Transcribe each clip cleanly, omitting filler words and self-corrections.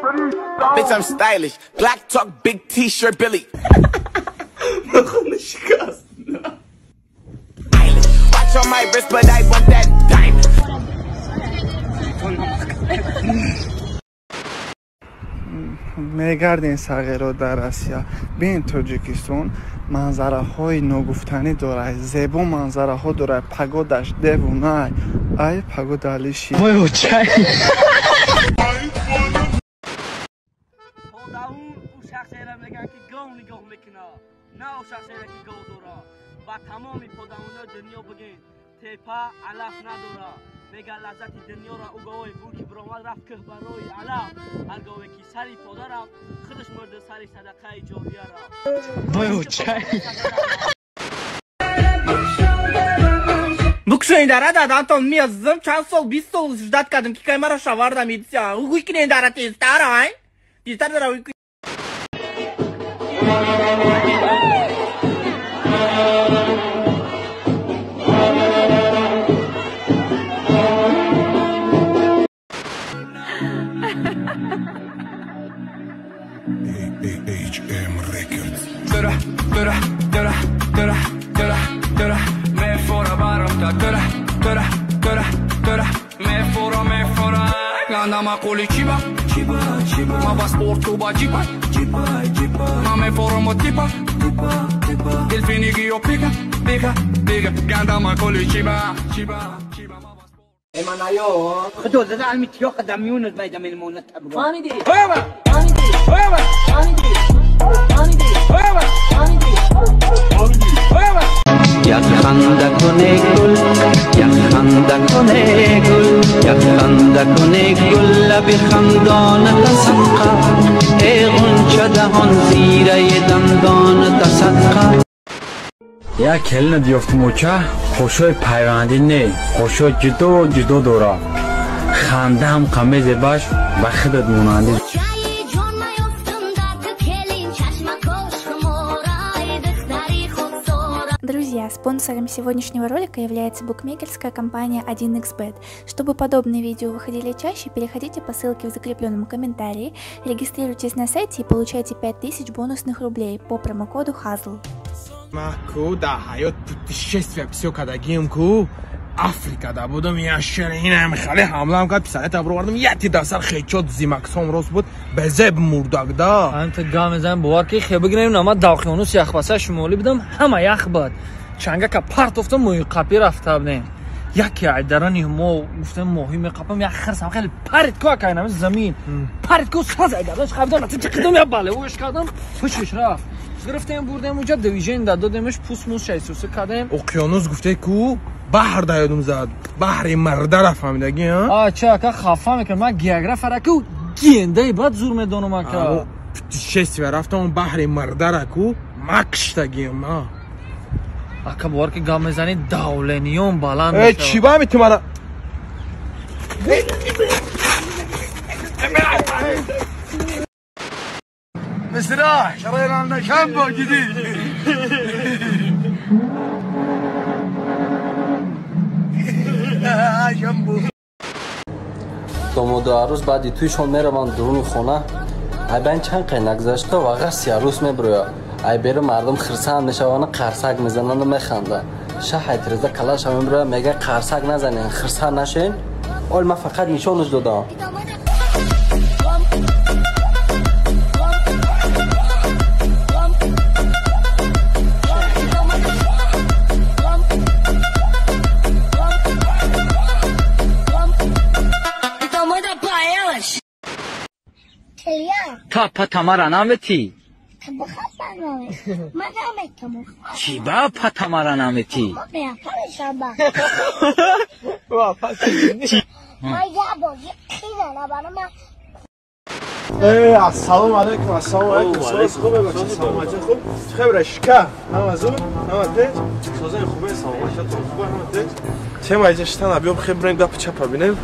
Bitch, I'm stylish. Black talk, big t-shirt, Billy. Watch on my wrist, but I want that diamond. Мегардем сағиро дар Россия. Бин Тоҷикистон манзараҳои ногуфтанӣ дорад, зебо манзараҳо дорад, погодаш девонай. Ай погода алиши. Ба тамоми подавонои дунё бигин, тепа алаф надора. Мега лаззати дунёро ӯ гове буд ки биромад рафт кӯҳ барои алаф. Ҳар гове ки сари пода рафт, худаш мурда сари садақаи ҷория рафт. Букшоин дара дадантон мияззам чанд сол, 20 сол ждать кардам ки кай мара шаварда медиса. Угуй кинен дара тезтар, ай? Тезтар дара уй. HM Records. Як ханда куне гул, як ханда куне гул, як ханда куне гул, лаби хандонат садқа, эй ғунча даҳон зираи дандонат садқа. Як келина диёфтум оча, хушои пайвандӣ не, хушои ҷудо ҷудо дора. Ханда ҳам қамезебаш ба худат монандӣ. Друзья, спонсором сегодняшнего ролика является букмекерская компания 1xBet. Чтобы подобные видео выходили чаще, переходите по ссылке в закрепленном комментарии, регистрируйтесь на сайте и получайте 5000 бонусных рублей по промокоду HAZL. Африка да будам я ширинам хали ҳамлам кард писарета бировардам яти дасар хечот зимаксом рост буд безеб мурдак да анта гам мезанам бовар ки хе бигирем на ма давхионус яхбаса шумолӣ будам ҳама ях буд чангака партофтам моҳи қапӣ рафта будем яке айдарани мо гуфтем моҳӣ меқапам як хирсам хеле парид ку акайнами замин парид ку саз айдараш қабидам чиқидам я бале ӯш кардам ҳушиш рафт гирифтем бурдем уҷа дивижен да додемш пус-мус шайсуса кардем оқёнус гуфте ку баҳр да ёдум зад баҳри мардара фаҳмидаги а ча ака хафа мекунам ман географара ку гендаи бад зур медонам ака путешествие рафтам баҳри мардара ку макштагиам ака бовар ки гап мезанӣ давлениён баланд э чӣ ба ҳами ту мара مسراح شرينا لنا شامبو جديد شامبو Домоду арӯз баъди тӯйшон мераванд дуруни хона. Айбайн чанд қай нагузашта ва ғасси арӯз мебирояд. Айбери мардум хирсанд мешаванд, қарсак мезананду механданд. Шаҳ айтреза калаша мебирояд, мегӯяд қарсак назанен, хирсанд нашен. Ол ман фақат нишонаш додам. Та патамара наметӣ? Чӣ ба патамара наметӣ? Ассалому алайкум, ассалому алайкум. Соз хубе бача, саломатӣ хуб. Чӣ хабар шика? Ҳама зуд? Ҳама тез? Созаи хубе, саломатиятон хубе, ҳама тез? Тема иҷа штана биё бихе бирем гапи чапа бинем.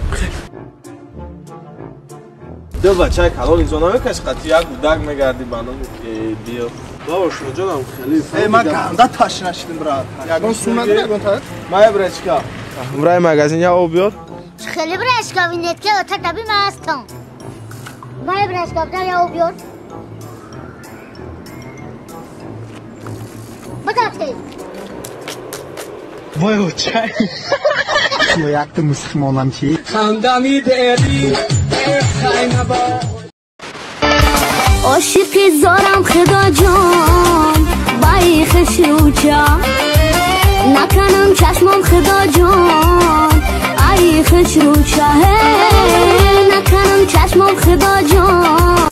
Ду бачаи калон инҷо намекаш қатъи як гудак мегардӣ ба номи биё. Бабо шуноҷонам хеле. Эй ман ганда ташна шидим брат. Ягон сум надори ягон та? Мая брачка. Мрай магазин я об биёр. Хеле брачка винетке ота таби мастон. Вай, брачка, бдар я убьет. Бадатки. Вай, очай. Як ти мусульманам чи? Хандами дери, хайнаба. Ошиқи зорам худо ҷон, бай хушрӯча. Наканам чашмам худо ҷон, ай хушрӯча. Наканам чашмам худо ҷон.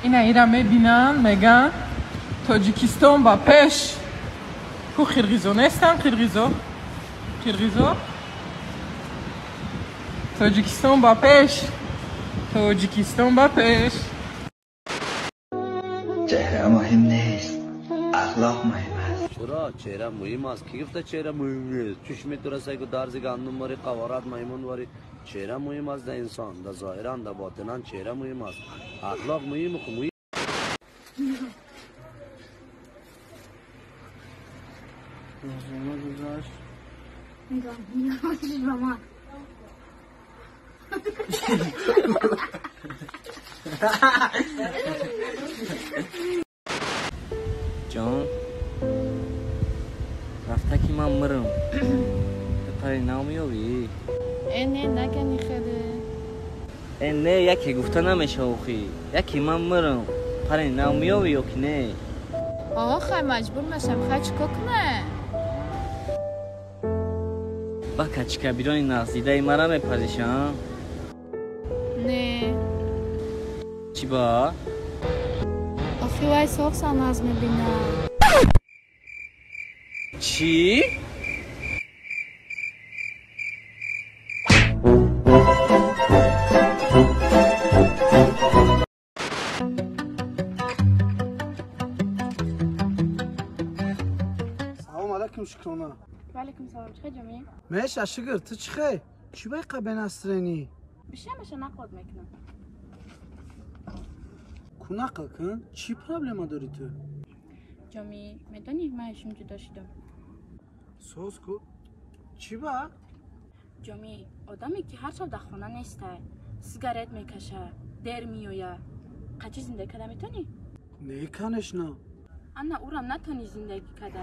Ина ира мебинан, меган Тоҷикистон ба пеш. Ку қирғизо нестан, қирғизо. Қирғизо. Тоҷикистон ба пеш. Тоҷикистон ба пеш. Чеҳра муҳим нест, ахлоқ муҳим аст. Чаро чеҳра муҳим аст? Ки гуфта чеҳра муҳим нест? Чушми тура сайгу дарзи гандум вори қаворат маймун вори. Чеҳра муҳим аст да инсон, да зоҳиран, да ботинан чеҳра муҳим аст. Ахлоқ муҳим муҳим. Рӯзона гузашт. Нигоҳ, нигоҳ ба ман. Ҷон, рафта ки ман мирам. Ту пари нав меёвӣ? Э, не, нагани хеле. Э, не, яке гуфта намешава охи. Яке ман мирам. Пари нав меёвӣ ё ки не? Оҳо, хай маҷбур мешам, хай чӣ кор кунам? Ба качикабирони нағздидаи мара мепазиша? Не. Чӣ ба? Охи вай соғса нағз мебинам. Чӣ? Салом алайкум, Шукрона. Валейкум салом. Чӣ хел, ҷомӣ? Меша, шукр, ту чӣ хел? Чӣ байқа бенастренӣ? Биши ҳамаша нақлот мекунам. Ку нақл кун? Чӣ проблема дорӣ ту? Ҷомӣ, медонӣ, ман ишум ҷудо шудам. Соз ку? Чӣ ба? Ҷомӣ, одаме ки ҳар шаб дар хона нестай, сигарет мекаша, дер меоя. Қачи зиндагӣ карда метонӣ? Не, конечно. Ана ӯрам натонӣ зиндагӣ карда.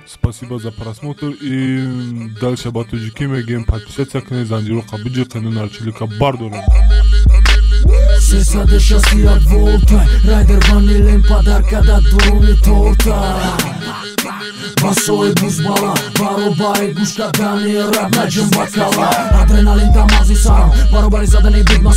Спасибо за просмотр и дальше ба тоҷикӣ мегӯем подписаться кунед, занҷироқа биҷиқену нарчилика бардорем. 361 волта райдер ванилен подарка да дуруни торта. Басои бузбала баробари гӯш кардани раб наҷм ба кала. Адреналин дар мағзи сарам баробари задани бигма.